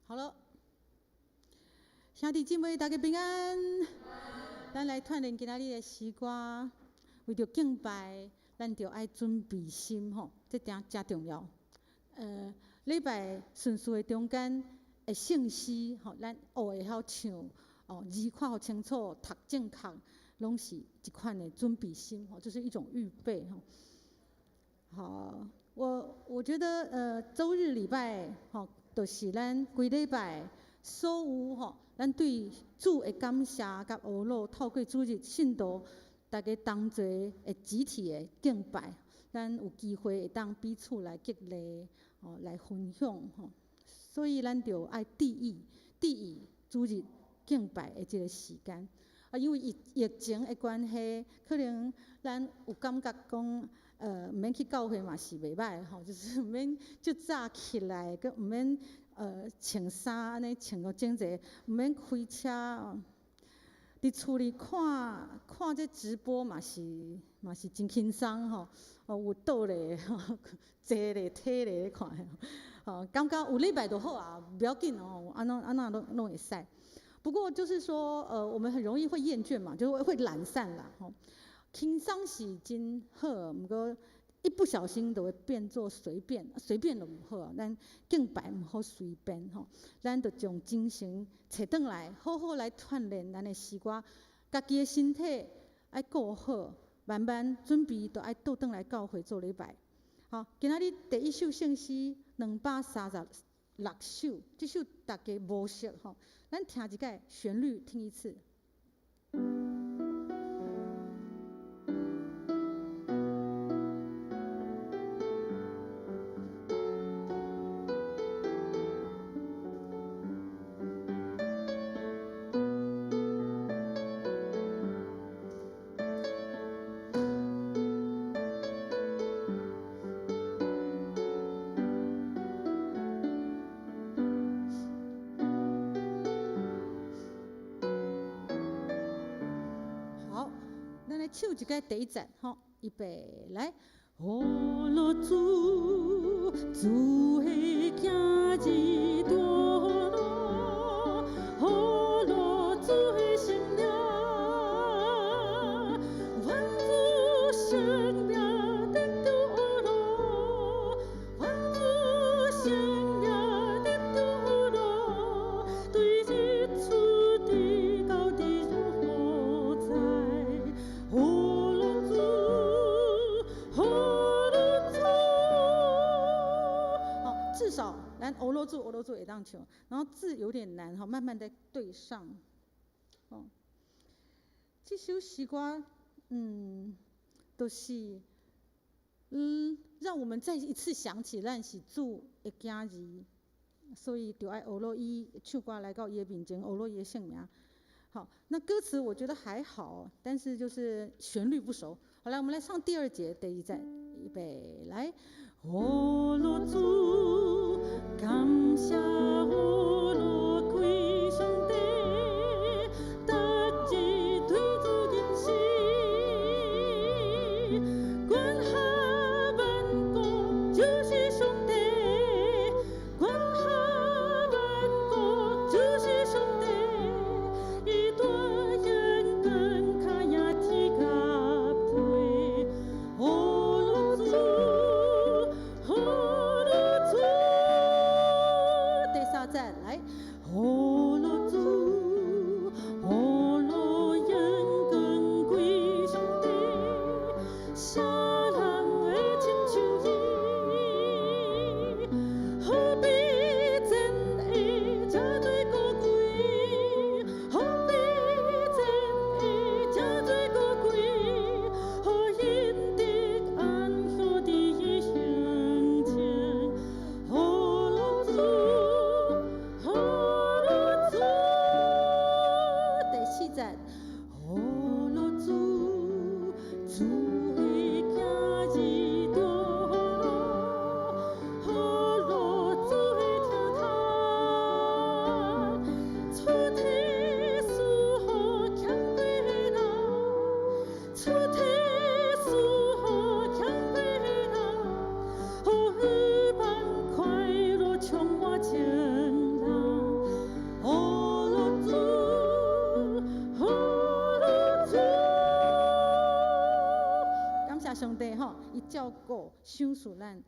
好了，兄弟姊妹，大家平安。咱來鍛鍊今仔日的詩歌，為著敬拜，咱著愛準備心吼，這點誠重要。禮拜順序的中間的聖詩吼，咱學會曉唱，哦，字看予清楚，讀正確，攏是一款的準備心吼，就是一種預備吼。好，我覺得週日禮拜吼，就是咱規禮拜所有吼，咱對主的感謝佮呵咾，透過主日信徒大家同齊的集體的敬拜，咱有機會會當彼此來激勵，吼，來分享吼，所以咱就愛注意注意主日敬拜的這個時間。啊，因為疫情的關係，可能咱有感覺講，毋免去教會嘛是袂䆀吼，就是毋免足早起來，閣毋免穿衫按呢穿予整齊，毋免開車，佇厝裡看看這直播嘛是真輕鬆吼，哦有倒咧，坐咧、佗咧咧看，吼，感覺有禮拜就好啊，無要緊哦，按怎按怎攏攏會使。不過就是說，我們很容易會厭倦嘛，就會懶散啦，吼。輕鬆是真好，毋過一不小心就會變做隨便，隨便就毋好啊。咱敬拜毋好隨便吼，咱就將精神揣轉來，好好來鍛鍊咱的詩歌，家己的身體愛顧好，慢慢準備就愛倒轉來教會做禮拜。好，今仔日第一首聖詩236首，這首大家無熟吼，咱聽一擺旋律，聽一次。好，咱來唱一擺第一節，吼，預備來。呵咾主，主的囝兒墮落，呵咾主的聖名，願主聖名得著呵咾，願主聖名得著呵咾，對日出直到日落在，呵咾主，呵咾主。好，至少咱呵咾主，呵咾主會當唱，然後字有點難哈，慢慢的對上。哦，這首詩歌，就是，讓我們再一次想起咱是主的囝兒，所以就愛呵咾伊唱歌來到伊的面前，呵咾伊的聖名。好，那歌詞我覺得還好，但是就是旋律不熟。好，來，我們來唱第二節，第二節，預備來。呵咾主，感謝呵咾歸上帝，逐日對主認識，管轄萬國就是上帝，管轄萬國就是上帝，伊大勇敢跤贏鐵甲皮，呵咾主，呵咾主。第三節來，呵咾主，呵咾勇敢歸上帝，啥人會親像伊？何必真的這做高貴？何必真的這做高貴？予𪜶得安詳佇伊胸前。呵咾主，呵咾主。第四節，呵咾主，主的囝上帝吼，伊照顧賞賜咱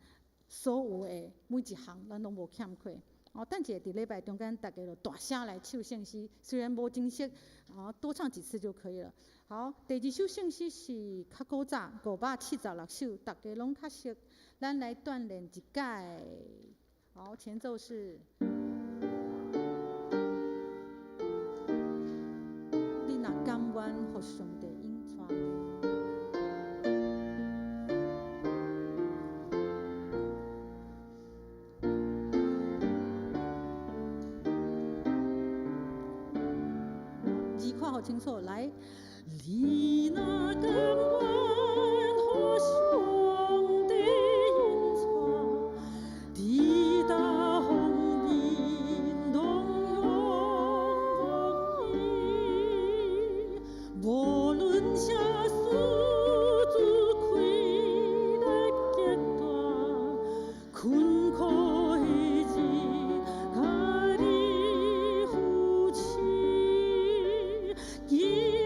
所有的每一項，咱攏無欠缺。哦，等一下佇禮拜中間，大家就大聲來唱聖詩，雖然無真熟，哦，多唱幾次就可以了。好，第二首聖詩是較古早，576首，大家攏較熟，咱來鍛鍊一擺。好，前奏是。你若甘願予上帝引帶。字看好清楚，來。你若甘願予上帝引帶，佇逐方面攏仰望伊，無論啥事主氣力極大，困苦的日共你扶持，囡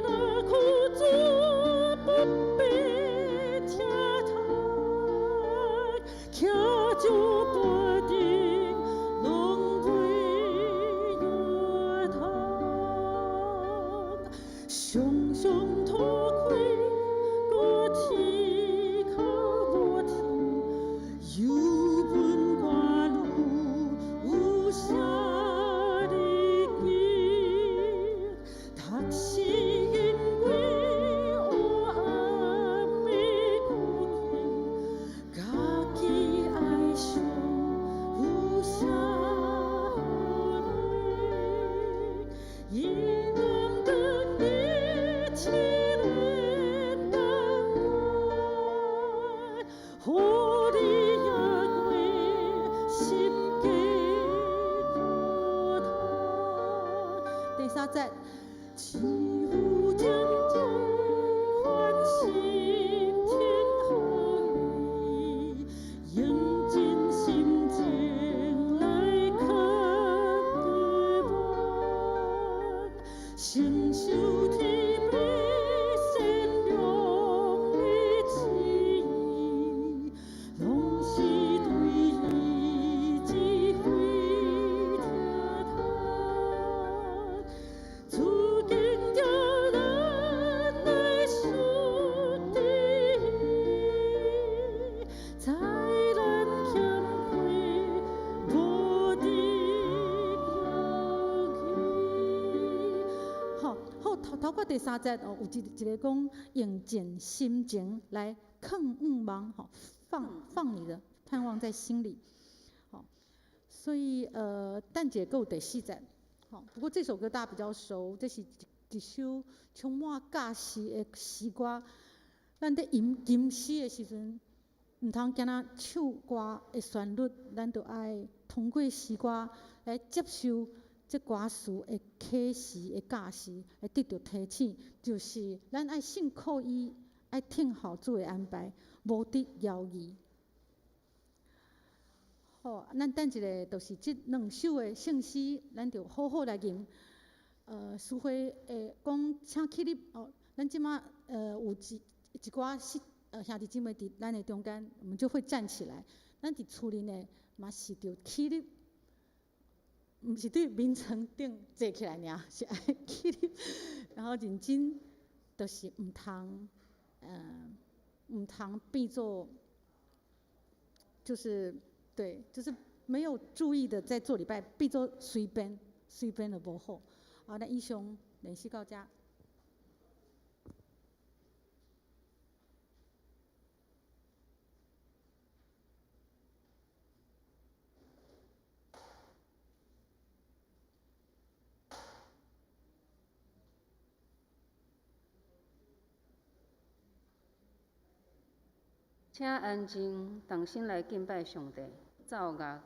仔苦主不必聽他，徛石盤頂攏袂搖動，常常塗開閣天較無天，油溫歌愈有聲日記，讀詩因為黑暗的苦境，家己愛上有啥力？因當當你試煉當來，予你越過心機苦痛。第三節，只有真正歡心聽候伊，用真心情來囥希望，承受天父善良的旨意，攏是對伊指揮聽託。主經著咱來屬佇伊，知咱欠虧無得搖去。好，好，頭頭過第三節哦，有一一个講用盡心情來囥望，吼，放你的盼望在心裡，好，所以等一下閣有第四節，好，不過這首歌大家比較熟，這是一首充滿教示的詩歌。咱佇吟吟詩的時陣，毋通干焦唱歌的旋律，咱著愛通過詩歌來接受這歌詞的啟示的教示，來得著提醒，就是咱愛信靠伊，愛聽候主的安排，無得猶豫。好，咱等一下就是這兩首的聖詩，咱就好好來吟。司會會講請起立哦，咱這馬有一寡是兄弟姊妹佇咱的中間，我們就會站起來。咱佇厝裡呢，嘛是著起立，毋是對眠床頂坐起來爾，是愛起立，然後認真，就是毋通變做，就是對，就是沒有注意的在做禮拜，變做隨便，隨便就無好。好，咱以上練習到這。請安靜，同心來敬拜上帝，奏樂。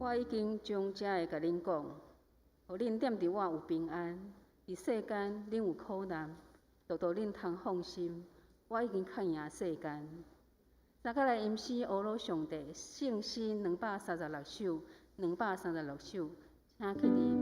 我已經將這个共恁講，予恁踮佇我有平安。佇世間恁有苦難，獨獨恁通放心，我已經較贏世間。大家來吟詩阿魯上帝，聖詩236首，236首，請起立。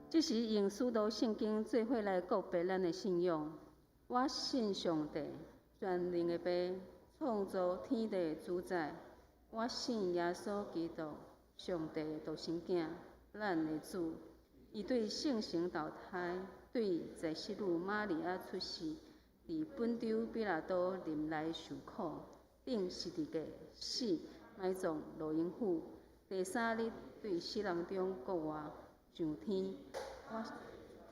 這時用使徒聖經做伙來告白咱的信仰。我信上帝，全能的父，創造天地的主宰。我信耶穌基督，上帝的獨生囝，咱的主。伊對聖神投胎，對祭司女瑪利亞出世，佇本丟彼拉多臨來受苦，釘十字架，死，埋葬落陰府。第三日對死人中復活，上天。我信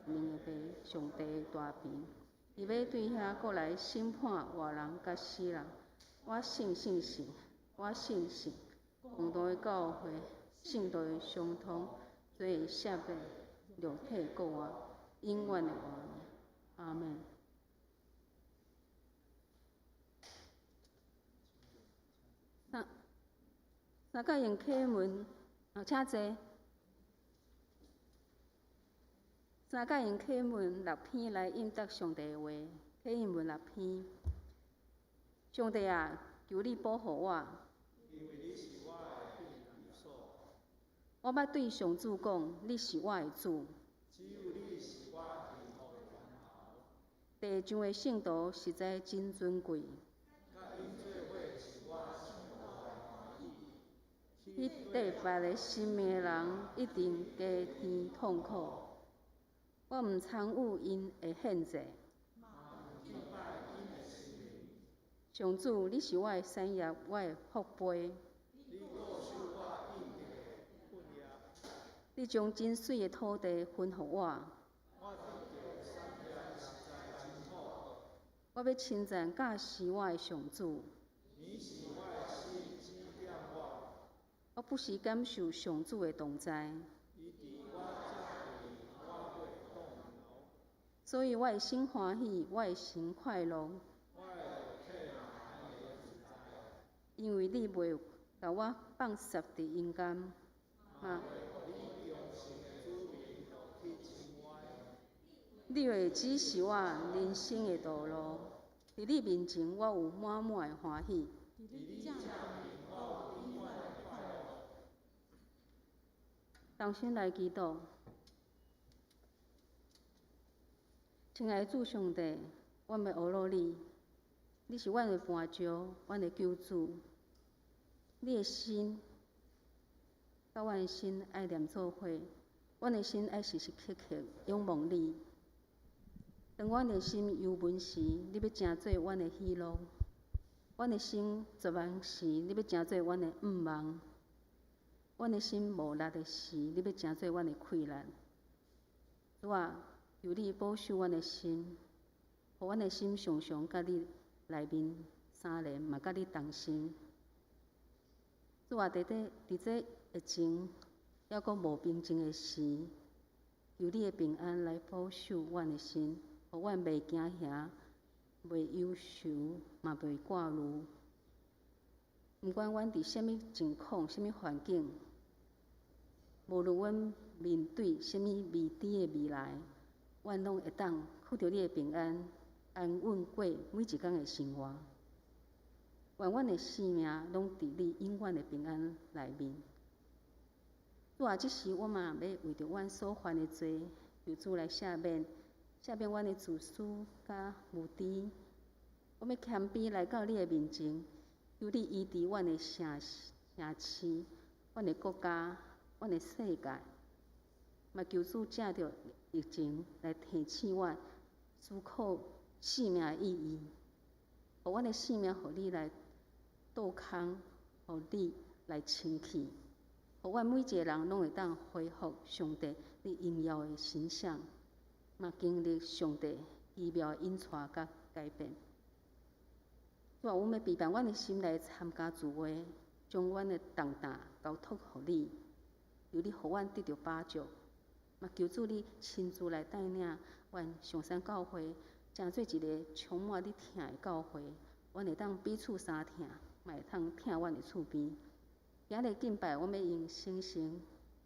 全能的父，上帝的大權，伊欲對遐閣來審判活人佮死人。我信聖神，我信聖公同的教會，聖徒的相通，罪的赦免，肉體復活，永遠的活。阿門。三三角用啟文，啊，請坐。三角用啟文六篇來應答上帝的話，啟文六篇。上帝啊，求你保護我。我捌對上主講，你是我的主。地上的聖徒實在真尊貴。去綴別个神明的人，一定加添痛苦。我毋參與𪜶的獻祭。上主，你是我的產業，我的福杯。你將真媠的土地分予我。我欲稱讚教示我的上主。我不時感受上主的同在。所以我的心歡喜，我的神快樂。因為你袂共我放捒佇陰間，嘛，你會指示我人生的道路，佇你面前我有滿滿的歡喜。同心來祈禱，親愛的主上帝，阮欲呵咾你，你是阮的磐石，阮的救主。你的心，佮阮的心愛連做伙，阮的心愛時時刻刻仰望你。當阮的心憂悶時，你欲成做阮的喜樂；阮的心絕望時，你欲成做阮的向望；阮的心無力的時，你欲成做阮的氣力。主啊，求你保守阮的心，予阮的心常常佮你內面相連，嘛佮你同心。主啊，佇這疫情猶閣無平靜的時，求你的平安來保守阮的心，予阮袂驚嚇，袂憂愁，嘛袂掛慮。毋管阮佇啥物情況、啥物環境，無論阮面對啥物未知的未來，阮攏會當靠著你的平安，安穩過每一工的生活。願阮的性命攏佇你永遠的平安內面。主啊，這時我嘛欲為著阮所犯的罪，求主來赦免，赦免阮的自私佮無知。我欲謙卑來到你的面前，求你醫治阮的城市、阮的國家、阮的世界。嘛求主藉著疫情來提醒阮思考生命的意義，予阮的生命予你來倒空，予你來清氣，予阮每一个人攏會當恢復上帝你榮耀的形象，嘛經歷上帝奇妙的引帶佮改變。主啊，阮欲備辦阮的心來參加聚會，將阮的重擔交託予你，求你予阮得著飽足。嘛求主你親自來帶領阮上山教會，成做一个充滿你疼的教會，阮會當彼此相疼，嘛會當疼阮的厝邊。今日敬拜，阮欲用信心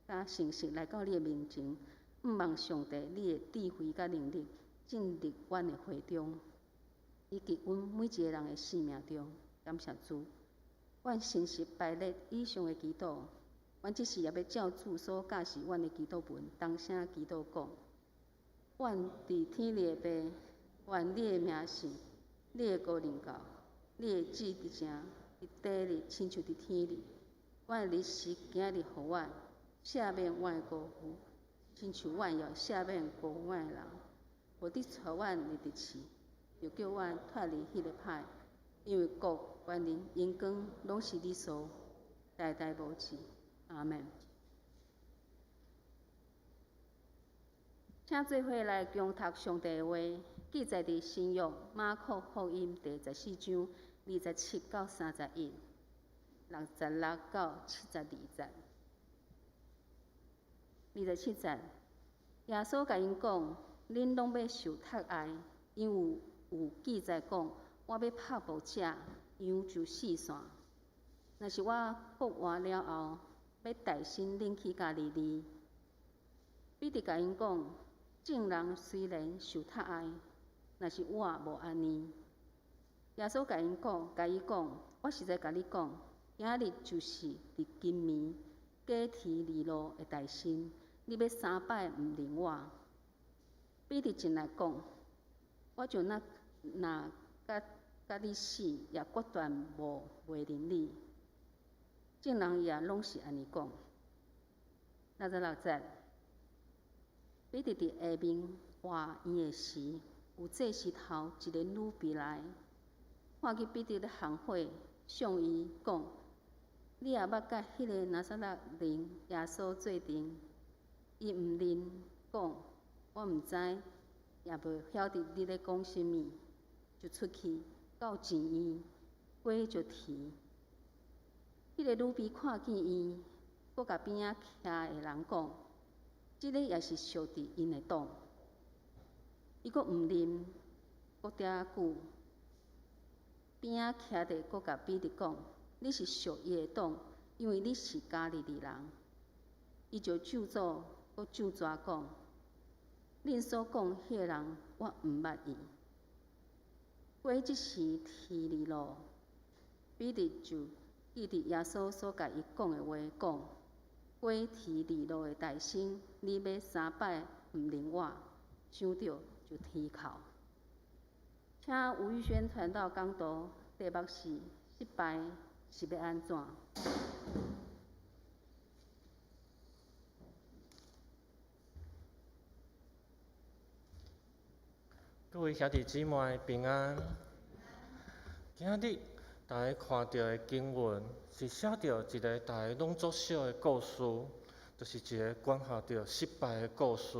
佮誠實來到你的面前，向望上帝你的智慧佮能力進入阮的會中，以及阮每一个人的生命中。感謝主，阮誠實排列以上的祈禱，阮這時也欲照主所教示阮的祈禱文，同聲祈禱講：阮佇天裡的父，願你的名聖，你的國臨到，你的旨意成佇地裡，親像佇天裡。阮的日食今日予阮，赦免阮的過犯，親像阮也赦免過犯阮的人。無得帶阮入佇試，著救阮脫離彼个歹。因為國、權能、榮光，攏是你所，代代無止。阿們。請做伙來共讀上帝的話，記載佇新約馬可福音第十四章27到31，66到72節。27節，耶穌共𪜶講：恁攏欲受窒礙，因為有記載講：我欲拍牧者，羊就四散。若是我復活了後，欲帶先恁去加利利。彼得共𪜶講：眾人雖然受窒礙，若是我無按呢。耶穌共伊講：我實在共你講，今日就是佇今暝，雞啼二落的代先，你欲三擺毋認我。彼得進來講：我就若共你死，也決斷無袂認你。眾人也攏是按呢講。66節，彼得佇下面活院的時，有祭司頭一个女婢來，看見彼得咧烘火，向伊講：你也捌佮彼个拿撒勒人耶穌做陣。伊毋認，講：我毋知，也袂曉得你咧講啥物，就出去到前院，雞就啼。彼个女婢看見伊，閣共邊仔徛的人講：這个也是屬佇𪜶的黨。伊閣毋啉，閣遮久。邊仔徛著閣共彼得講：你是屬伊的黨，因為你是加利利人。伊就咒詛，閣咒詛講：恁所講彼个人，我毋捌伊。過這時天日落，彼得就記得耶穌所共伊講的話，講：雞啼二落的大聲，你欲三擺毋認我。想著就啼哭。請吳玉軒傳道講道，題目是失敗是欲按怎？各位兄弟姊妹平安。今日大家看著的經文是寫著一个大家攏足熟的故事，就是一个關係著失敗的故事。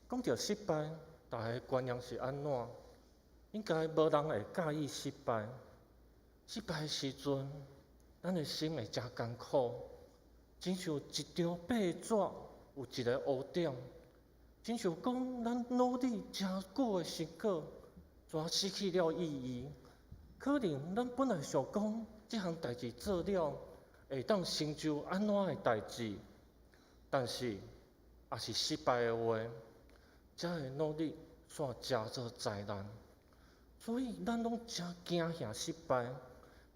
講著失敗，大家觀念是按怎？應該無人會佮意失敗。失敗的時陣，咱的心會誠艱苦，親像一張白紙有一个烏點，親像講咱努力誠久的成果，怎失去了意義？可能咱本來想講，這項代誌做了，會當成就按怎的代誌，但是若是失敗的話，這个努力煞成做災難。所以咱攏誠驚嚇失敗，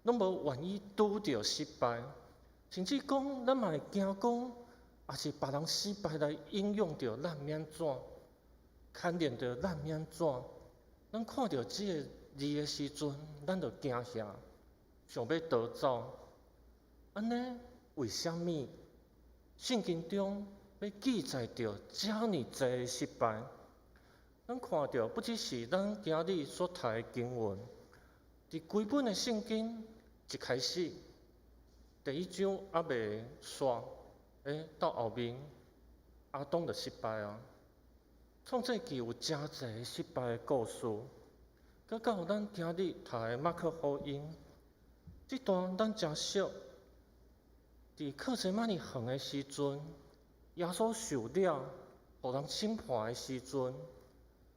攏無願意拄著失敗，甚至講咱嘛會驚講，若是別人失敗來影響著咱欲按怎，牽連著咱欲按怎，咱看著這个字的時陣，咱就驚嚇，想欲逃走。按呢，為啥物聖經中欲記載著遮爾濟的失敗？咱看著不只是咱今日所讀的經文，佇規本的聖經一開始，第一章猶未煞，到後面亞當就失敗啊。創世記有誠濟失敗的故事，閣到咱今日讀的馬可福音，這段咱誠熟。佇客西馬尼園的時陣，耶穌受了，予人審判的時陣，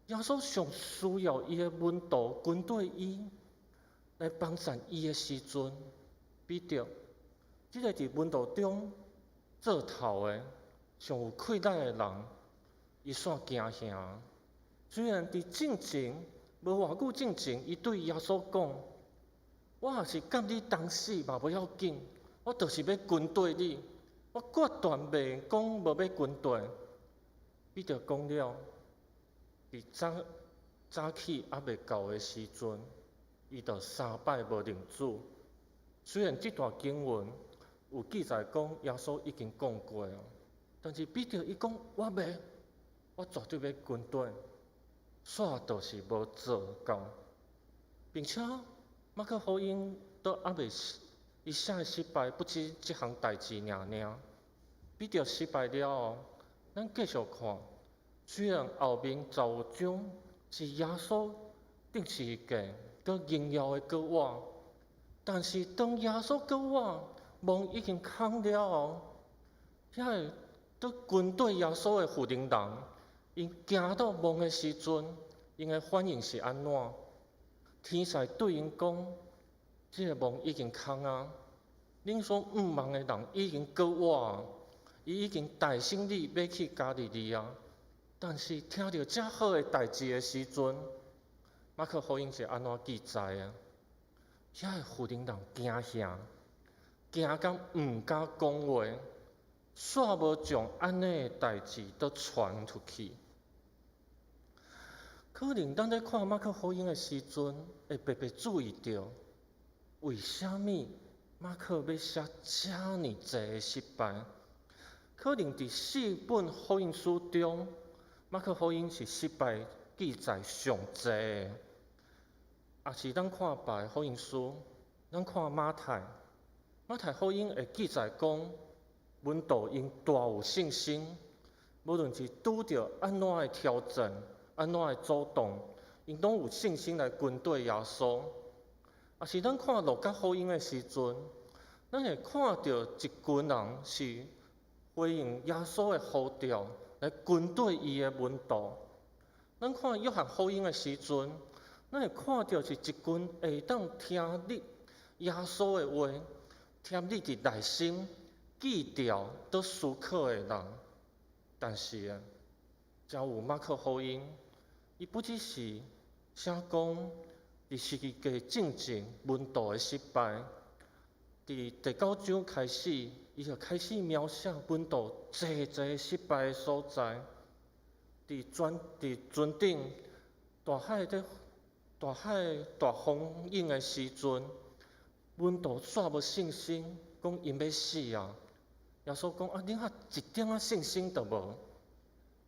耶穌上需要伊的門徒跟綴伊來幫贊伊的時陣，彼得，這个佇門徒中做頭的、上有氣力的人，伊煞驚嚇。雖然佇進前無偌久進前，伊對耶穌講：我若是佮你同死嘛無要緊，我就是欲跟綴你，我決斷袂講無欲跟綴。彼得講了，佇早早起猶未到的時陣，伊就三擺無認主。雖然這段經文有記載講耶穌已經講過啊，但是彼得伊講我袂，我絕對欲跟綴，煞就是無做到。並且馬可福音都猶未，伊寫的失敗不止這項代誌爾爾。彼得失敗了後，咱繼續看，雖然後面15章是耶穌釘十字架閣榮耀的復活，但是當耶穌復活，墓已經空了後，遐个佇跟綴耶穌的婦人人，𪜶行到墓的時陣，𪜶的反應是按怎？天使對𪜶講：這个墓已經空啊！恁所向望的人已經復活啊！伊已經帶先你欲去加利利啊！但是聽著遮好的代誌的時陣，馬可福音是按怎記載的？遐个婦人人驚嚇，驚甲毋敢講話，煞無將按呢的代誌都傳出去。可能咱咧看馬可福音的時陣，會白白注意著，為啥物馬可欲寫遮爾濟的失敗？可能佇四本福音書中，馬可福音是失敗記載上濟的。若是咱看別的福音書，咱看馬太，馬太福音會記載講，門徒𪜶大有信心，無論是拄著按怎的挑戰，按怎的阻擋，𪜶攏有信心來跟綴耶穌。若是咱看路加福音的時陣，咱會看著一群人是回應耶穌的呼召，來跟綴伊的門徒。咱看約翰福音的時陣，咱會看著是一群會當聽入耶穌的話，聽入佇內心記牢、咧思考的人。但是啊，才有馬可福音，伊不只是寫講佇十字架進前門徒的失敗，佇第九章開始，伊就開始描寫門徒濟濟失敗的所在。佇船頂大海大風湧的時陣，門徒煞無信心，講𪜶欲死啊！耶穌講啊，恁遐一點仔信心都無。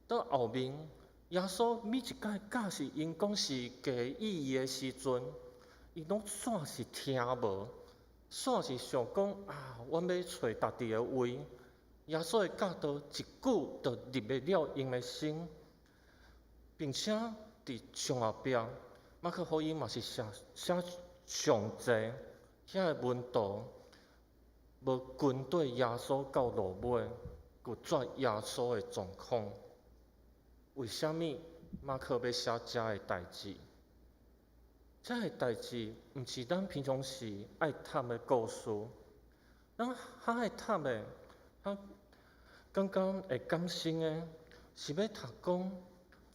到後面，耶穌每一擺教示𪜶講十字架意義的時陣，𪜶攏煞是聽無，煞是想講啊，阮欲揣家己的位。耶穌的教導一句就入袂了𪜶的心，並且佇上後壁，馬可福音嘛是寫寫上濟遐个門徒無跟綴耶穌到落尾，拒絕耶穌的狀況。為啥物馬可欲寫遮个代誌？遮个代誌毋是咱平常時愛讀的故事，咱較愛讀的，較感覺會感心的，是欲讀講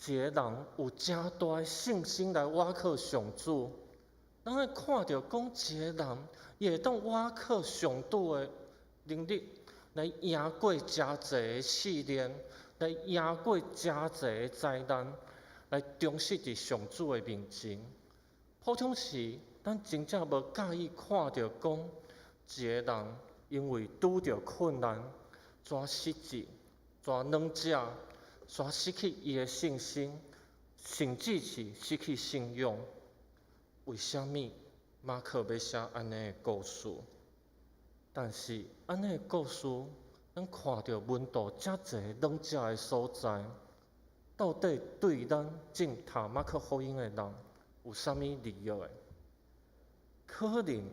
一个人有誠大的信心來倚靠上主。咱愛看著講一个人，伊會當倚靠上主的能力來贏過誠濟的試煉，來贏過誠濟的災難，來忠實佇上主的面前。普通時，咱真正無佮意看著講一个人因為拄著困難，怎失志，怎軟弱，怎失去伊的信心，甚至是失去信仰。為啥物馬可欲寫按呢的故事？但是按呢的故事，咱看著門徒遮濟軟弱的所在，到底對咱正讀馬可福音的人有啥物利益的？可能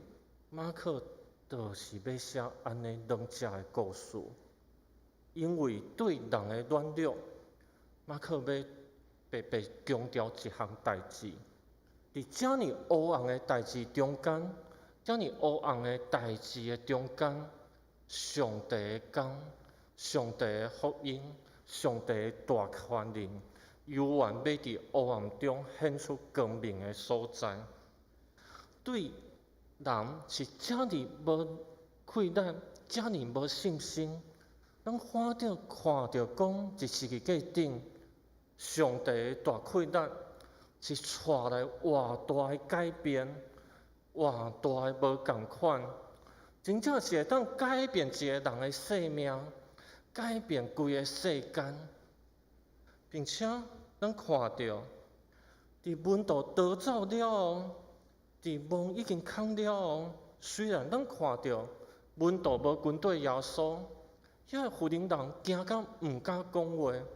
馬可就是欲寫按呢軟弱的故事，因為對人的軟弱，馬可欲白白強調一項代誌。佇遮爾黑暗的代誌中間，遮爾黑暗的代誌的中間，上帝的工，上帝的福音，上帝的大權能，猶原欲佇黑暗中顯出光明的所在。對人是遮爾無氣力，遮爾無信心，咱反正看著講，佇十字架頂，上帝的大氣力是帶來偌大的改變，偌大的無仝款，真正是會當改變一個人的生命，改變規个世間。並且咱看著，佇門徒逃走了後，佇網已經空了後，雖然咱看著門徒無跟綴耶穌，遐個婦人驚甲毋敢講話，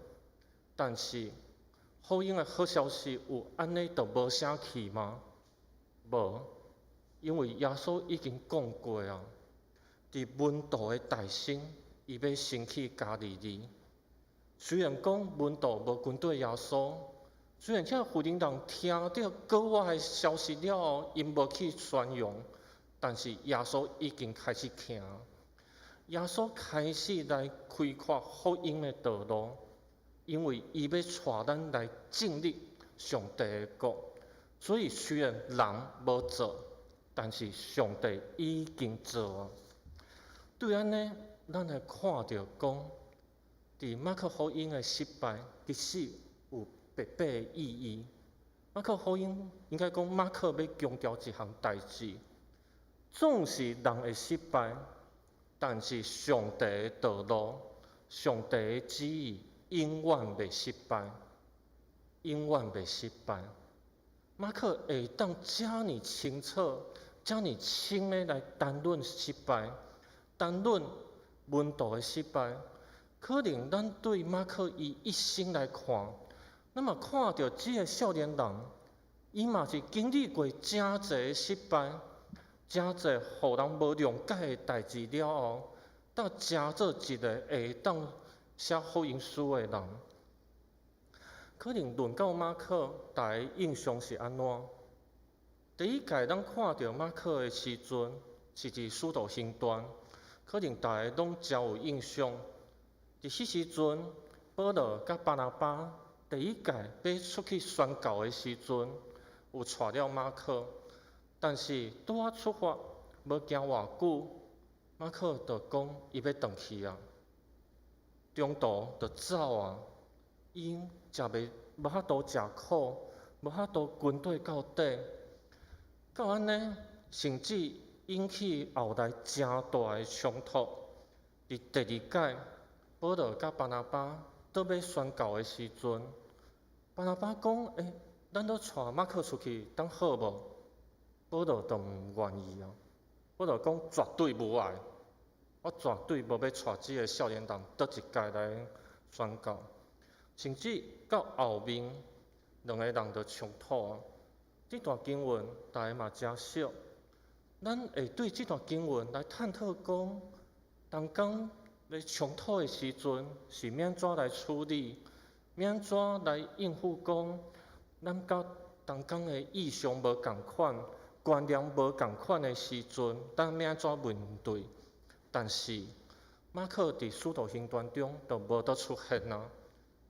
但是福音的好消息有按呢就無聲去嗎？無，因為耶穌已經講過啊，佇門徒的大身，伊欲先去加利利。雖然講門徒無跟綴耶穌，雖然遮婦人聽著閣外的消息了後，𪜶無去宣揚，但是耶穌已經開始行，耶穌開始來開闊福音的道路，因為伊欲帶咱來進入上帝的國。所以雖然人無做，但是上帝已經做啊。對按呢，咱來看著講，佇馬可福音的失敗，其實有白白的意義。馬可福音應該講，馬可欲強調一項代誌，總是人會失敗，但是上帝的道路、上帝的旨意永遠袂失敗，永遠袂失敗。馬可會當遮爾清楚、遮爾深的來談論失敗，談論門徒的失敗。可能咱對馬可伊一生來看，咱嘛看著這个少年人，伊嘛是經歷過誠濟的失敗，誠濟予人無諒解的代誌了後，才成做一个會當寫福音書的人。可能論到馬可，大家印象是按怎？第一擺咱看著馬可的時陣，是佇使徒行傳，可能大家攏誠有印象。佇彼時陣，保羅佮巴拿巴第一擺欲出去宣教的時陣，有帶了馬可，但是拄仔出發，無行偌久，馬可就講伊欲轉去啊，中途就走啊，𪜶食袂無法度食苦，無法度跟綴到底，到按呢，甚至引起後來誠大的衝突。佇第二擺，保羅佮巴拿巴倒欲宣教的時陣，巴拿巴講：欸，咱閣帶馬可出去，當好無？保羅就毋願意啊。保羅講絕對無愛，我絕對無欲帶這个少年人倒一擺來宣教。甚至到後面，兩个人就衝突啊。這段經文大家嘛誠熟，咱會對這段經文來探討講，同工咧衝突的時陣是欲按怎來處理，欲按怎來應付講，咱佮同工的意向無仝款，觀念無仝款的時陣，咱欲按怎面對？但是馬可佇使徒行傳中就無閣出現啊。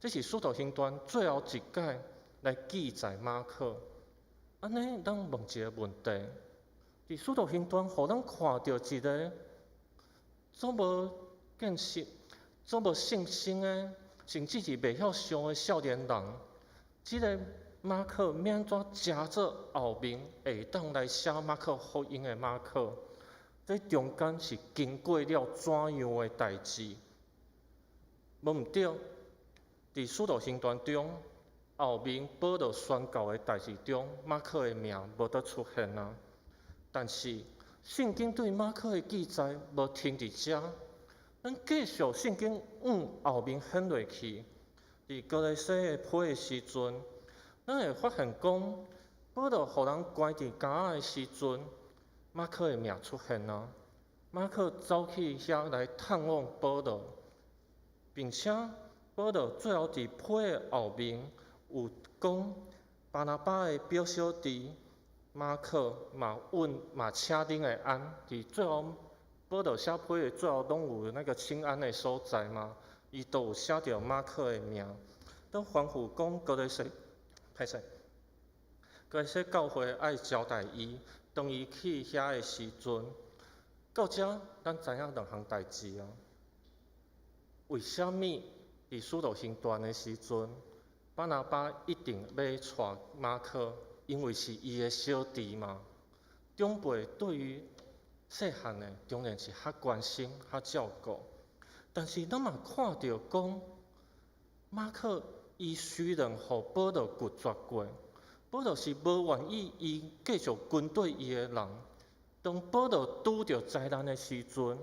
這是使徒行傳最後一擺來記載馬可。按呢，咱問一个問題：佇使徒行傳，予咱看著一个足無見識、足無信心的，甚至是袂曉想的少年人，這个馬可欲按怎成做後面會當來寫馬可福音的馬可？這中間是經過了怎樣的代誌？無毋對，佇使徒行傳中，後面保羅宣教的代誌中，馬可的名無閣出現啊。但是聖經對馬可的記載無停佇遮，咱繼續聖經往後面掀落去，佇歌羅西的批的時陣，咱會發現講，保羅予人關佇監仔的時陣，馬可的名出現啊。馬可走去遐來探望保羅，並且保羅最後佇批的後面有講，巴拿巴的表小弟馬可嘛問嘛請恁的安，佇最後保羅寫批的最後攏有那個請安的所在嘛，伊都有寫著馬可的名，都吩咐講歌羅西，歹勢，歌羅西教會愛招待伊，當伊去遐的時陣，到遮咱知影兩項代誌啊。為啥物佇使徒行傳的時陣，巴拿巴一定欲帶馬可，因為是伊的小弟嘛。長輩對於細漢的，當然是較關心、較照顧。但是咱嘛看著講，馬可伊雖然予保羅拒絕過，保羅是無願意伊繼續跟綴伊的人。當保羅拄著災難的時陣，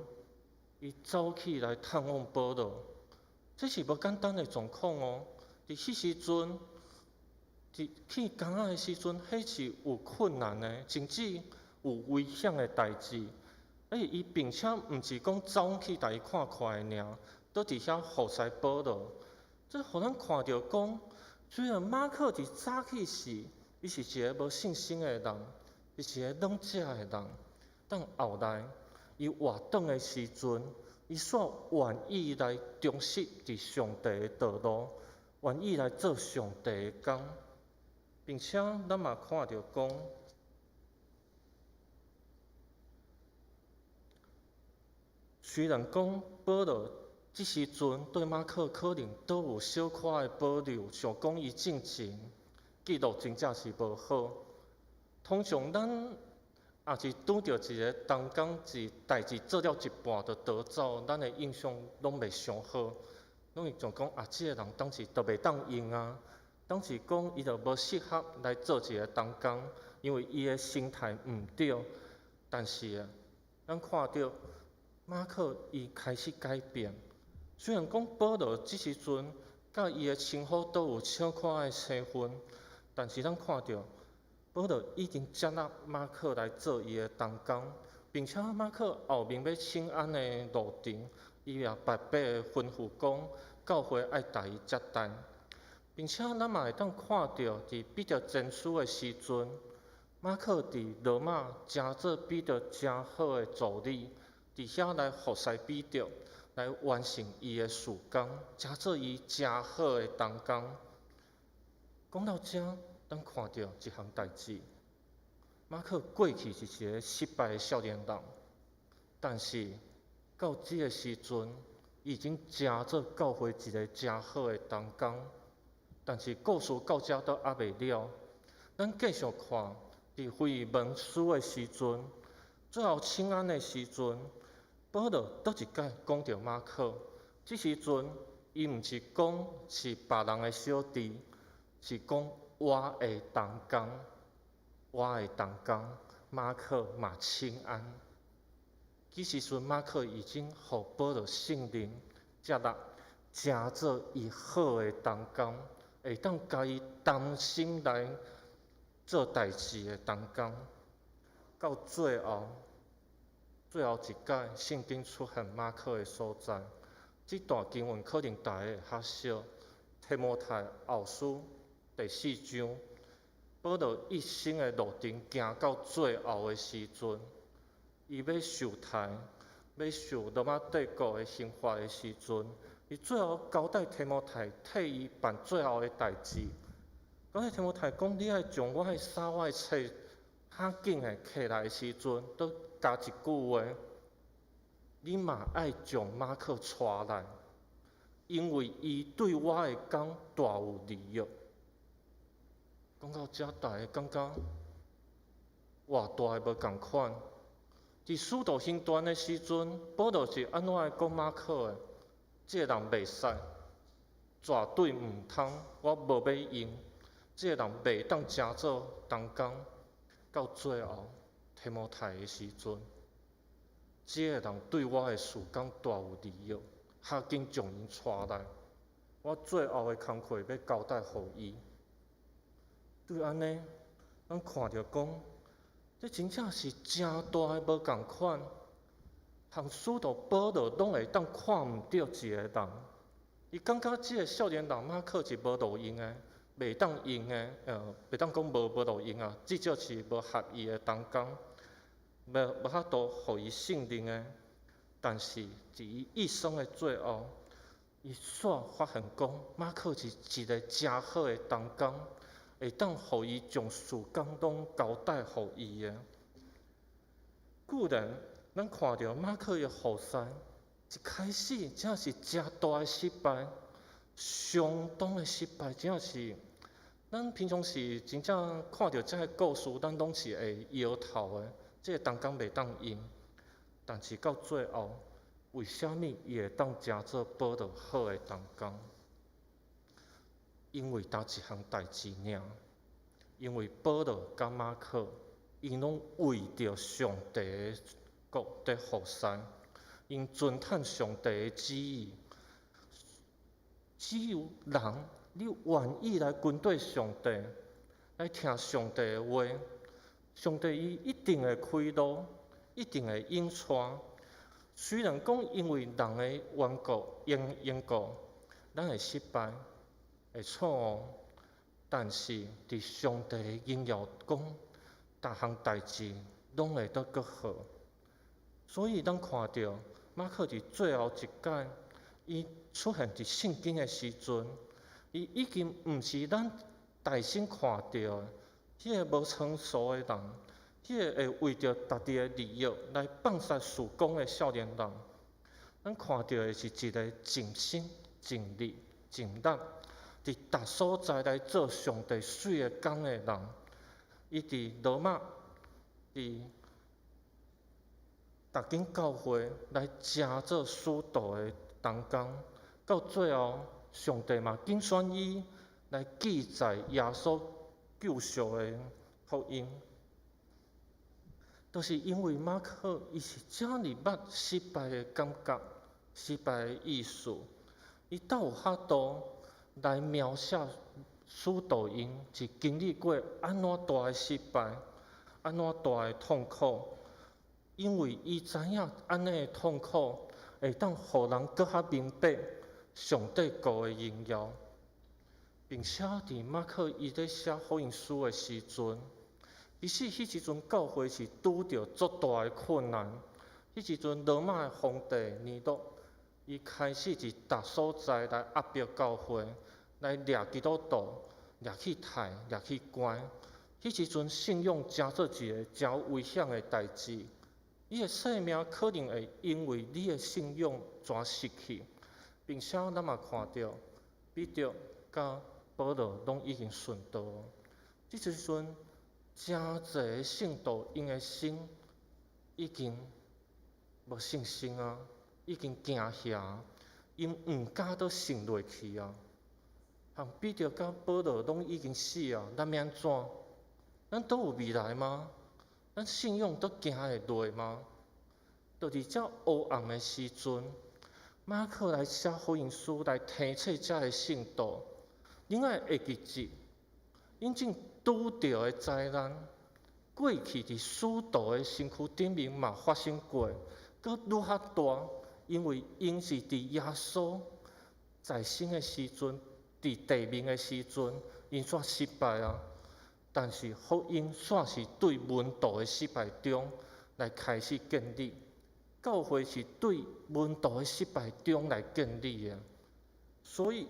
伊走去來探望保羅，這是無簡單的狀況哦。佇彼時陣，佇去監仔的時陣，彼是有困難的，甚至有危險的代誌。而伊並且毋是講走去共伊看看的爾，倒佇遐服侍保羅。這予咱看著講，雖然馬可佇早起時，伊是一个無信心的人，伊是一个軟食的人，但後來伊活轉的時陣，伊煞願意來忠實佇上帝的道路，願意來做上帝的工，並且咱嘛看著講，雖然講保羅這時陣對馬可可能都有小可的保留，想講伊進前記錄真正是無好。通常咱若是拄著一个同工是代誌做了一半就逃走，咱的印象攏袂上好，攏會想講啊，這个人當時就袂當用啊，當時講伊就無適合來做一个同工，因為伊的心態毋對。但是啊，咱看著馬可伊開始改變，雖然講保羅這時陣佮伊的稱呼都有小可的差分，但是咱看著保羅已經接納馬可來做伊的同工，並且馬可後面欲請安的路程，伊也白白的吩咐講，教會愛共伊接待。並且咱嘛會當看著，佇彼得前書的時陣，馬克佇羅馬成做彼得誠好的助理，佇遐來服侍彼得，來完成伊的事工，成做伊誠好的同工。講到遮，咱看著一項代誌。馬克過去是一个失敗的少年人，但是到這个時陣，已經成做教會一个誠好的同工。但是故事到遮都猶未了，咱繼續看，佇腓利門書的時陣，最後請安的時陣，保羅閣一擺講著馬可。這時陣，伊毋是講是別人的小弟，是講我的同工，我的同工馬可嘛請安。彼時陣馬可已經予保羅信任，接納，成做伊好的同工，會當共伊同心來做代誌的同工。到最後，最後一擺聖經出現馬可的所在，這段經文可能大家會較熟。提摩太後書第四章，保羅一生的路程行到最後的時陣，伊欲受刣，欲受羅馬帝國的刑罰的時陣，伊最後交代提摩太替伊辦最後的代誌。交代提摩太講：你愛將我的衫、我的冊，較緊的摕來的時陣，閣加一句話：你嘛愛將馬可帶來，因為伊對我的工大有利益。講到遮，大家感覺偌大的無仝款。佇使徒行傳的時陣，保羅是按怎來講馬可的？這個人袂使，絕對毋通，我無欲用。這個人袂當成做同工。到最後，提摩太的時陣，這個人對我的事工大有利益，較緊將𪜶帶來。我最後的工課欲交代予伊。對按呢，咱看著講，這真正是誠大的無仝款。連使徒保羅攏會當看毋著一个人，伊感覺這个少年人馬可是無路用的，袂當用的，袂當講無路用啊，至少是無合意的同工，無法度予伊信任的。但是佇伊一生的最後，伊煞發現講，馬可是一个誠好的同工，會當予伊將事工攏交代予伊的。固然，咱看著馬可的服侍，一開始真是誠大的失敗，相當的失敗，真正是咱平常時真正看著這个故事，咱攏是會搖頭的。這個同工袂當用，但是到最後，為啥物伊會當成做保羅好的同工？因為焦一項代誌爾，因為保羅佮馬可，𪜶攏為著上帝的國佇服侍，𪜶遵趁上帝的旨意。只有人，你願意來跟綴上帝，來聽上帝的話，上帝伊一定會開路，一定會引帶。雖然講因為人的緣故、因故，咱會失敗、會錯誤，但是佇上帝的榮耀講，逐項代誌攏會閣閣好。所以咱看著馬可佇最後一擺，伊出現佇聖經的時陣，伊已經毋是咱大先看著的彼个無成熟的人，彼个會為著家己的利益來放殺事工的少年人。咱看著的是一个盡心、盡力、盡力，佇逐所在來做上帝媠的工的人。伊佇羅馬，佇逐間教會來成做使徒的同工，到最後，上帝嘛揀選伊來記載耶穌救贖的福音。就是因為馬可伊是遮爾捌失敗的感覺、失敗的意思，伊才有法度來描寫使徒𪜶是經歷過按怎大的失敗、按怎大的痛苦。因為伊知影按呢的痛苦會當予人閣較明白上帝國的榮耀。並且佇馬可伊咧寫福音書的時陣，其實彼時陣教會是拄著足大的困難。彼時陣羅馬的皇帝尼祿，伊開始佇逐所在來壓迫教會，來掠基督徒，掠去刣，掠去關。彼時陣信仰成做一个誠危險的代誌，你的性命可能會因為你的信仰全失去，並且咱嘛看著彼得佮保羅攏已經殉道。這時陣誠濟聖徒𪜶的心已經無信心啊，已經驚嚇，𪜶毋敢閣信落去啊。像彼得佮保羅攏已經死啊，咱欲按怎？咱閣有未來嗎？咱信仰閣行會落嗎？就佇遮黑暗的時陣，馬可來寫福音書來提醒遮个聖徒，恁愛會記得，𪜶正拄著的災難，過去佇使徒的身軀頂面嘛發生過，閣愈較大，因為𪜶是佇耶穌在生的時陣，佇地面的時陣，𪜶煞失敗啊。但是福音煞是對門徒的失敗中來開始建立，教會是對門徒的失敗中來建立的。所以，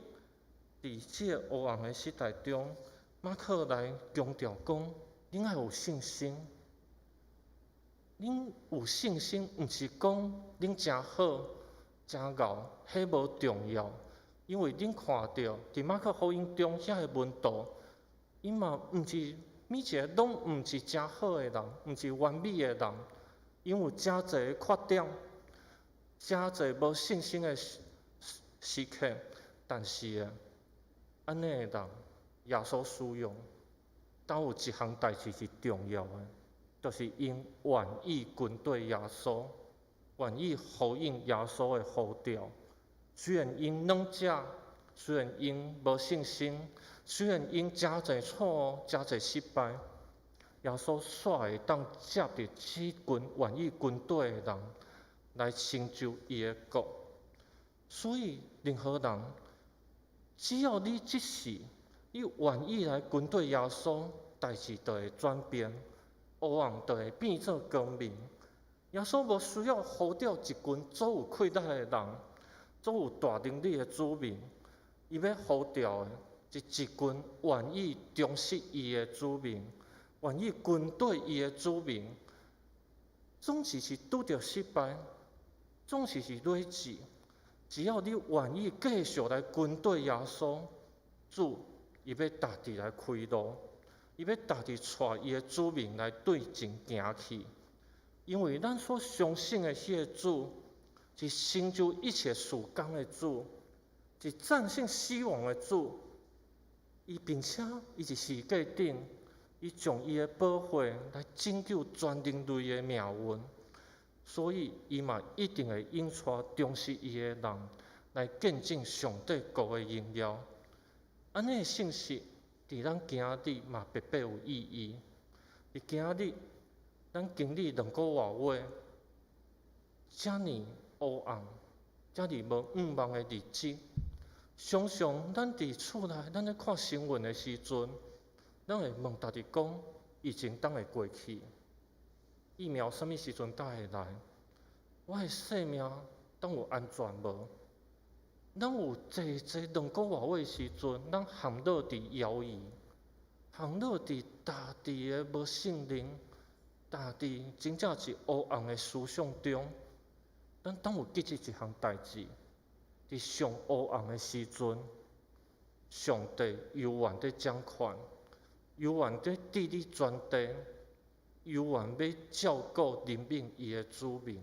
佇這个黑暗的時代中，馬可來強調講：恁愛有信心。恁有信心，毋是講恁誠好、誠𠢕，彼無重要。因為恁看著佇馬可福音中遐个門徒，𪜶嘛毋是每一个攏毋是誠好的人，毋是完美的人，𪜶有誠濟的缺點，誠濟無信心的時刻。但是啊，按呢的人，耶穌使用，但有一項代誌是重要的，就是𪜶願意跟隨耶穌，願意呼應耶穌的呼召。雖然𪜶軟弱，雖然𪜶無信心，雖然𪜶誠濟錯誤、誠濟失敗，耶穌煞會當藉著這群願意跟隨的人來成就伊的國。所以，任何人，只要你這時你願意來跟隨耶穌，代誌就會轉變，黑暗就會變做光明。耶穌無需要呼召一群足有氣力的人，足有大能力的子民，伊欲呼召的是一群願意忠實伊的子民，願意跟隨伊的子民。總是是拄著失敗，總是是劣志，只要你願意繼續來跟隨耶穌，主伊欲家己來開路，伊欲家己帶伊的子民來對前行去。因為咱所相信的彼个主，是成就一切事工的主，是戰勝死亡的主。伊並且伊佇十字架頂，伊將伊的寶血來拯救全人類的命運。所以，伊嘛一定會引帶忠實伊的人來見證上帝國的榮耀。按呢的信息，佇咱今日嘛白白有意義。佇今日，咱經歷2個外月，遮爾黑暗、遮爾無盼望的日子，常常咱佇厝內，咱咧看新聞的時陣，咱會問家己講：疫情當會過去？疫苗啥物時陣才會來？我的性命當有安全無？咱有濟濟2個外月的時陣，咱陷落佇猶豫，陷落佇家己的無信任，家己真正是黑暗的思想中。咱當有記得一項代誌？佇上黑暗的時陣，上帝猶原佇掌權，猶原佇治理全地，猶原欲照顧憐憫伊的子民。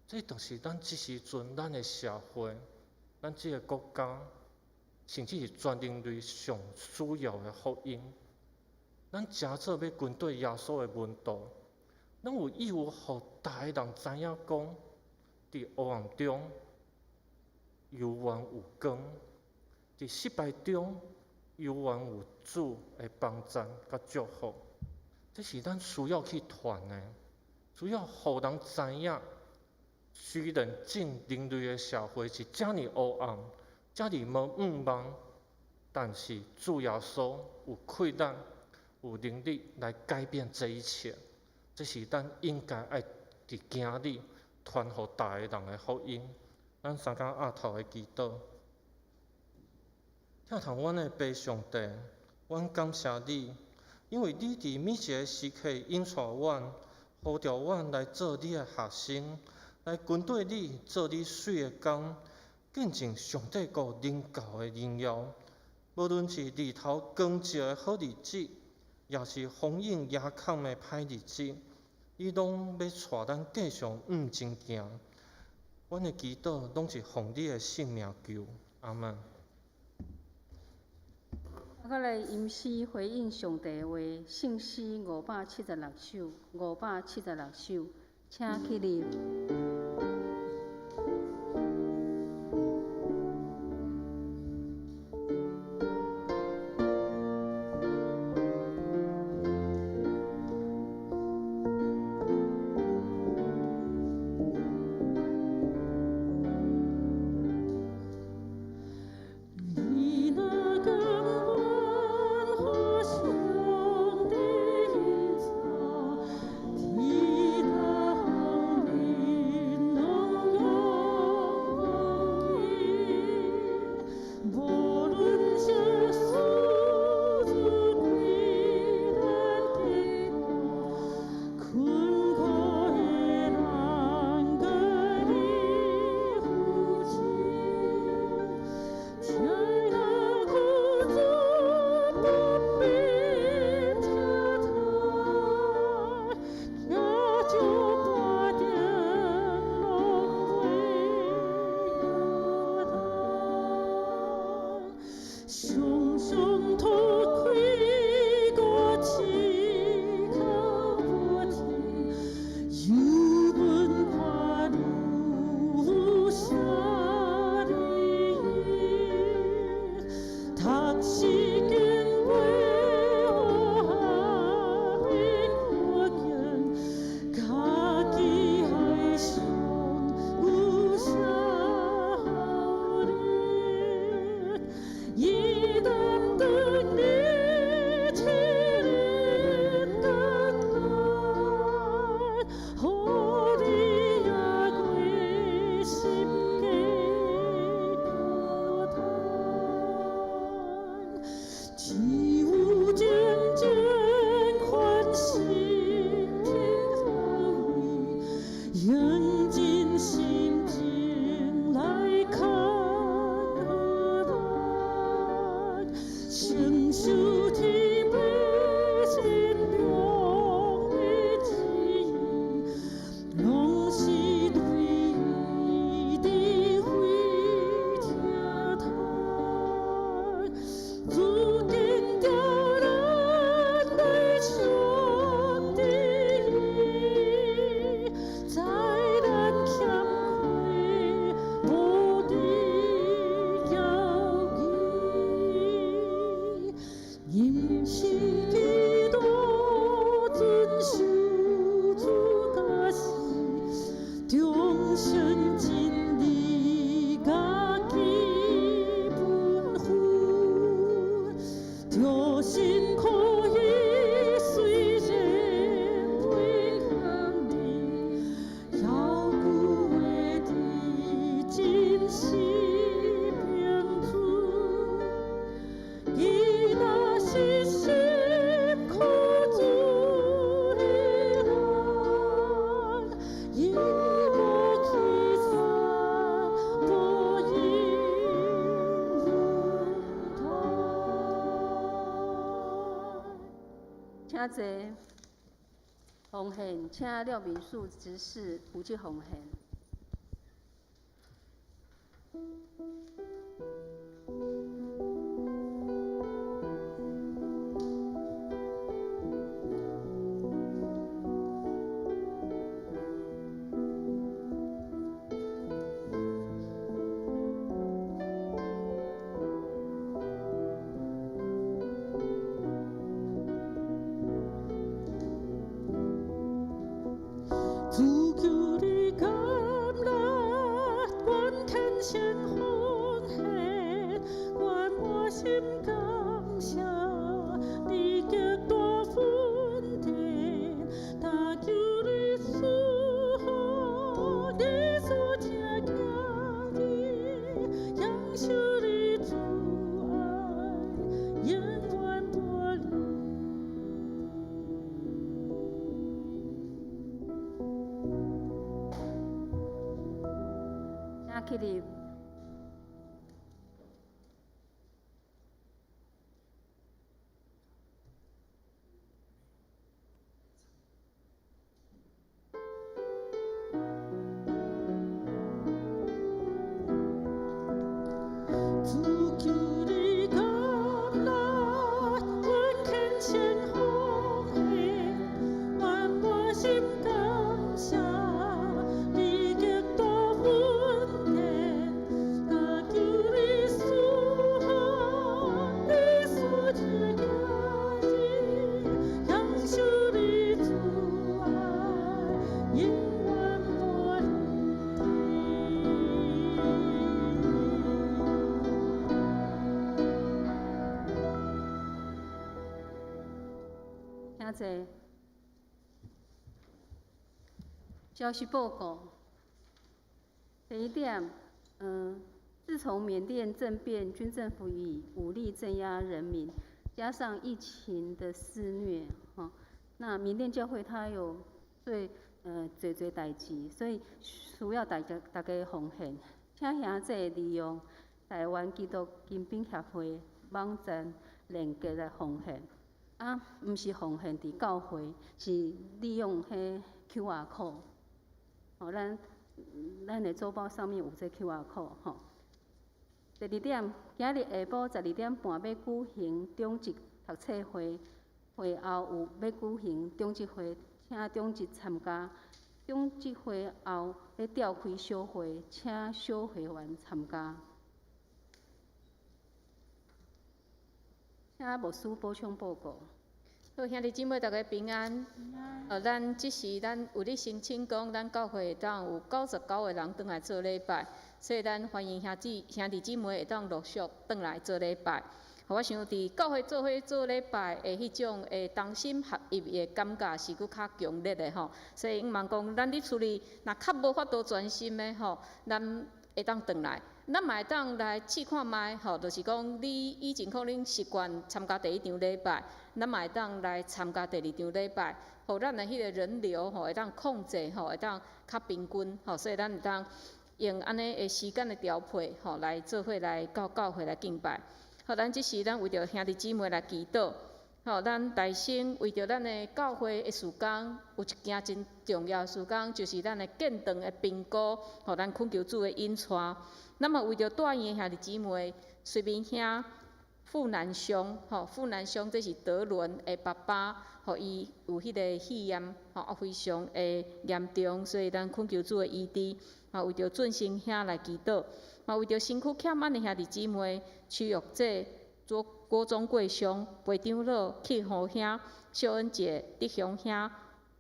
這就是咱這時陣，咱的社會，咱這個國家，甚至是全人類上需要的福音。咱誠做欲跟隨耶穌的門徒，咱有義務予逐个人知影講，佇黑暗中猶原有光，佇失敗中猶原有主的幫贊佮祝福。這是咱需要去傳的，需要予人知影。雖然正人類的社會是遮爾黑暗，遮爾無盼望，但是主耶穌有氣力、有能力來改變這一切。這是咱應該愛佇今日傳予逐个人的福音。咱三更阿頭的祈禱，疼痛阮的父上帝，阮感謝你，因為你佇每一个時刻引帶阮，呼召阮來做你的學生，來跟綴你做你媠的工，見證上帝國臨到的榮耀。無論是日頭光照的好日子，抑是風湧夜空的歹日子，你攏欲帶咱繼續向前行。阮的祈禱攏是奉你的聖名求，阿門。我來吟詩回應上帝的話，聖詩576首，576首，請起立。你若甘願予上帝引導，佇逐方面攏勇敢，無論啥事主對咱寄託，困苦的人閣你扶持。聽那苦主不必疼痛，行石盤頂攏袂搖動。常常脫開我試靠無停，油門看愈啥理。讀詩經話予看見，家己愛上有啥效力？伊擔當你試煉艱難，予你越過心機孤單。只有真正歡喜聽候伊，用真心情來牽予咱，承受天父善良的旨意，攏是對伊智慧疼痛。主堅定咱來相佇伊，在咱欠虧無得驕疑，認識基督，遵守主教示，終成真理，家己本分，著辛苦伊雖然袂容易，猶閣會佇真實並存。伊若是心靠主的人，伊無欺詐，無因怨嘆。請坐。奉獻，請廖敏樹執事負責奉獻。主求你改心感謝你極大恩典，但求你賜福，你所疼囝兒，享受你慈愛，永遠不離。請起立。主求你甘來，阮懇切奉獻，阮滿心感謝你極大恩典，但求你賜福，你所疼囝兒，享受你慈愛，永遠不離。請坐。消息報告。第一點，自從緬甸政變，軍政府以武力鎮壓人民，加上疫情的肆虐，吼，那緬甸教會它有做濟濟代誌，所以需要大家奉獻。請兄弟利用台灣基督金邊協會網站連結來奉獻。啊，毋是奉獻佇教會，是利用彼 QR code。吼，咱的周報上面有這 QR code 吼。第二點，今日下晡12點半欲舉行長執讀冊會，會後有欲舉行長執會，請長執參加。長執會後欲召開小會，請小會員參加。請牧師補充報告。好，兄弟姊妹，大家平安。咱這時咱有咧申請講，咱教會會當有99個人轉來做禮拜，所以咱歡迎兄弟姊妹會當陸續轉來做禮拜。我想佇教會做伙做禮拜的彼種的同心合一的感覺是閣較強烈的吼，所以毋茫講，咱佇厝裡若較無法度專心的吼，咱會當轉來。咱嘛會當來試看覓吼，就是講你以前可能習慣參加第一場禮拜，咱嘛會當來參加第二場禮拜，予咱的彼個人流吼會當控制吼，會當較平均吼，所以咱會當用按呢的時間的調配吼，來做伙來到教會來敬拜。好，咱這時咱為著兄弟姊妹來祈禱。吼，咱大先為著咱的教會的事工，有一件真重要的事工，就是咱的建堂的評估，予咱懇求主的引帶。咱嘛為著住院的兄弟姊妹，隨明兄、傅南雄，吼，傅南雄這是德倫的爸爸，予伊有彼个肺炎，吼，啊非常的嚴重，所以咱懇求主的醫治，嘛為著俊生兄來祈禱，嘛為著身軀欠安的兄弟姊妹，徐玉姐、郭郭忠貴兄、裴長老、慶和兄、秀恩姐、德雄兄、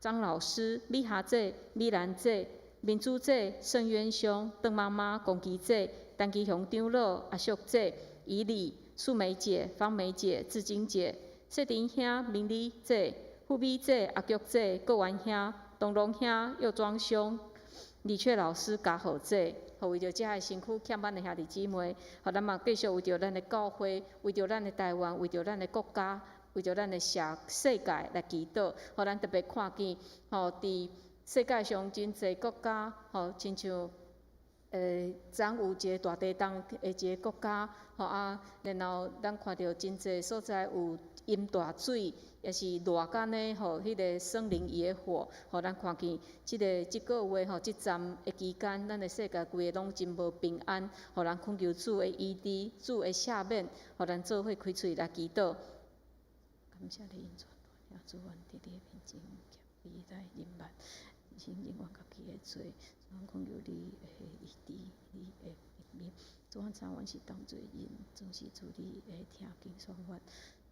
張老師、美霞姐、美蘭姐、民主姐、盛淵兄、鄧媽媽、龔琪姐、陳其雄長老、阿淑姐、以禮、素梅姐、方梅姐、志晶姐、謝林兄、明麗姐、富美姐、阿菊姐、郭元兄、東龍兄、右莊兄、李雀老師、嘉豪姐，予為著遮个身軀欠挽的兄弟姊妹，予咱嘛繼續為著咱的教會，為著咱的台灣，為著咱的國家，為著咱的社世界來祈禱。予咱特別看見，吼，佇世界上真濟國家，吼，親像昨有一个大地震的一个國家，吼啊，然後咱看著真濟所在有淹大水，也是熱干呢，吼，彼个森林野火，予咱看見這个這个月吼，這陣的期間，咱的世界規个攏真無平安，予咱懇求主的醫治，主的赦免，予咱做伙開喙來祈禱。感謝你，恩主大主，阮佇你面前謙卑來認捌，承認阮家己的罪，阮懇求你的醫治，你的憐憫。主，阮知阮是當罪人，總是主你會聽經說阮。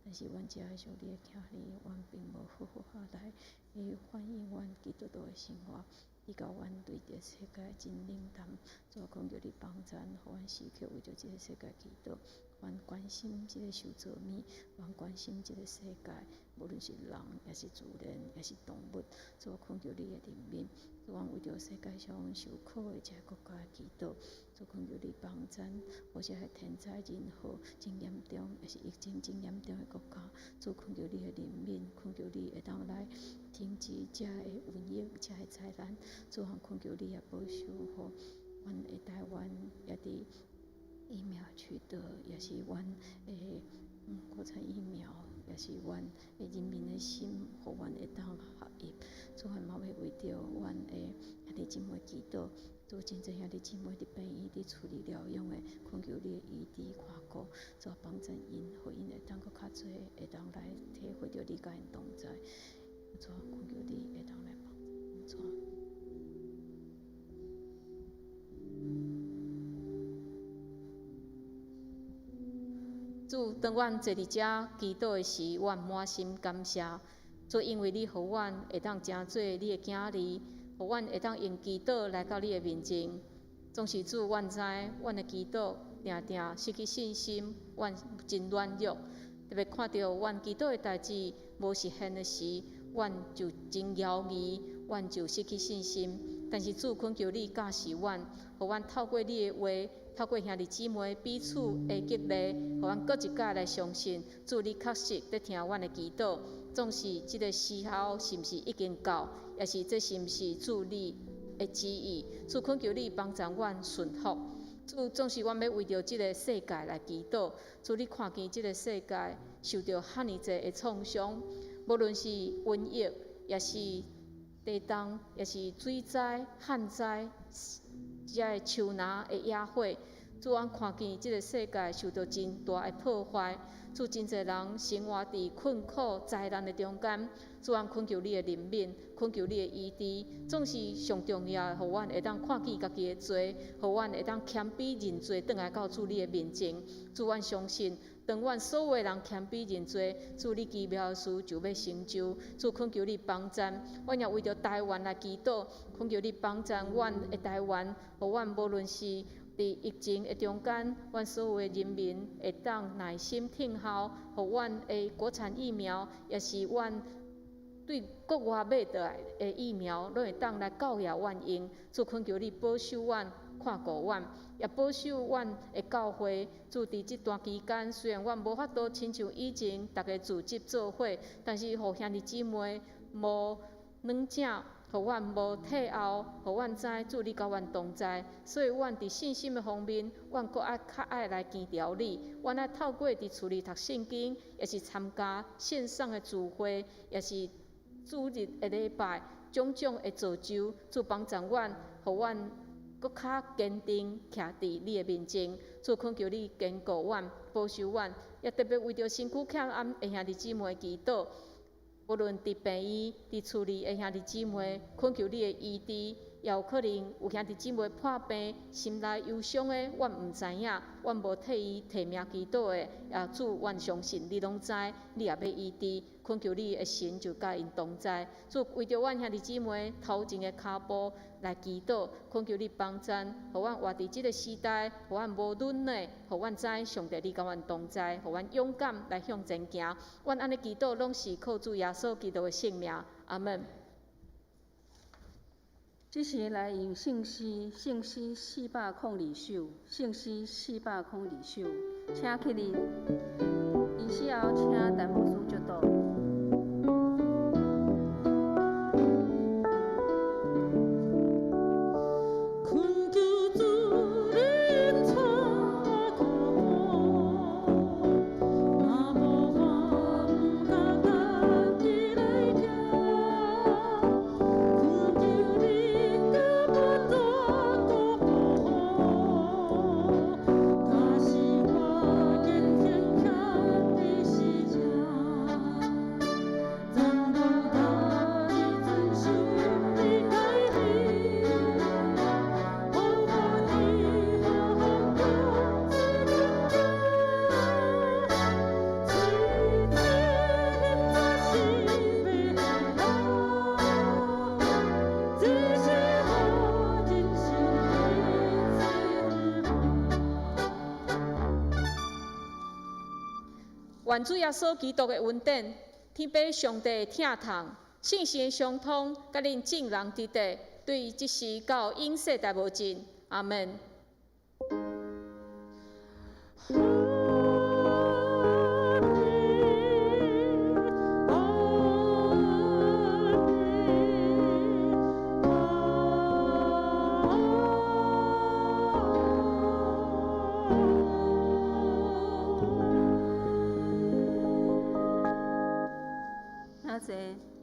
但是阮遮的上帝的疼你，阮並無好好下來反映阮基督徒的生活。你共阮對這世界真冷淡，主，懇求你幫贊，予阮時刻為著這个世界祈禱，予阮關心這个受造物，阮關心這个世界，無論是人，抑是自然，抑是動物，主，懇求你的憐憫。主，阮為著世界上受苦的這个國家祈禱，主，懇求你幫贊，予這个天災人禍真嚴重，抑是疫情真嚴重的國家，主，懇求你的憐憫，懇求你會當來停止這个瘟疫、這个災難。主，阮懇求你也保守予阮的台灣，也佇疫苗取得，抑是阮的國產疫苗，抑是阮的人民的心，予阮會當合一。主，阮嘛欲為著阮的兄弟姊妹祈禱，主，真濟兄弟姊妹佇病院佇厝裡療養的，懇求你的醫治看顧，主，幫贊𪜶，予𪜶會當閣較濟會當來體會著你佮𪜶同在。主，懇求你會當來幫助。主，當阮坐佇遮祈禱的時，阮滿心感謝。主，因為你予阮會當成做你的囝兒，予阮會當用祈禱來到你的面前。總是主，阮知阮的祈禱定定失去信心，阮真軟弱。特別看著阮祈禱的代誌無實現的時，阮就真猶疑，阮就失去信心。但是主，懇求你教示阮，予阮透過你的話，透過兄弟姊妹彼此的激勵，予阮閣一擺來相信，主你確實佇聽阮的祈禱。總是這个時候是毋是已經到，抑是這是毋是主你的旨意？主，懇求你幫助阮順服。主，總是阮欲為著這个世界來祈禱。主，你看見這个世界受著遐爾濟的創傷，無論是瘟疫，抑是地動，抑是水災、旱災，這个樹林的野火。主，阮看見這个世界受著真大的破壞，主，真濟人生活佇困苦災難的中間。主，阮懇求你的憐憫，懇求你的醫治，總是上重要的，予阮會當看見家己的罪，予阮會當謙卑認罪，轉來到主你的面前。主，阮相信，當阮所有的人謙卑認罪，主你奇妙的事就欲成就。主，懇求你幫贊，阮也為著台灣來祈禱，懇求你幫贊阮的台灣，予阮無論是佇疫情的中間，阮所有的人民會當耐心等候，予阮的國產疫苗，抑是阮對國外買倒來的疫苗，攏會當來到予阮用。主，懇求你保守阮，看顧阮，也保守阮的教會。主，佇這段期間，雖然阮無法度親像以前逐家組織做伙，但是予兄弟姊妹無軟正，予阮無退後，予阮知主你佮阮同在。所以，阮佇信心的方面，阮閣愛較愛來堅牢你。阮愛透過佇厝裡讀聖經，抑是參加線上的聚會，抑是主日的禮拜，種種的造就，主幫助阮，予阮閣較堅定徛佇你的面前。主，懇求你堅固阮，保守阮，也特別為著身軀欠暗的兄弟姊妹祈禱。無論佇病院、佇厝裡的兄弟姊妹，懇求你的醫治，也有可能有兄弟姊妹破病、心內憂傷的，阮毋知影，阮無替伊提名祈禱的，也主，阮相信你攏知，你也欲醫治，懇求你的神就佮𪜶同在。主，為著阮兄弟姊妹頭前的跤步來祈禱，懇求你幫贊，予阮活佇這个時代，予阮無軟弱，予阮知上帝你佮阮同在，予阮勇敢來向前行。阮按呢祈禱，攏是靠主耶穌基督的聖名，阿們。這時來用聖詩，聖詩402首，聖詩402首，請起立。離世後，請陳牧師祝禱。懇求主恁帶跤步，若無我毋敢家己來行。懇求恁甲阮軟腳步，假使我堅強徛佇時正。願主耶穌基督的恩典、天父上帝的疼痛、聖神的相通，佮恁眾人佇佇，對這時到永世代無盡。阿門。兄弟。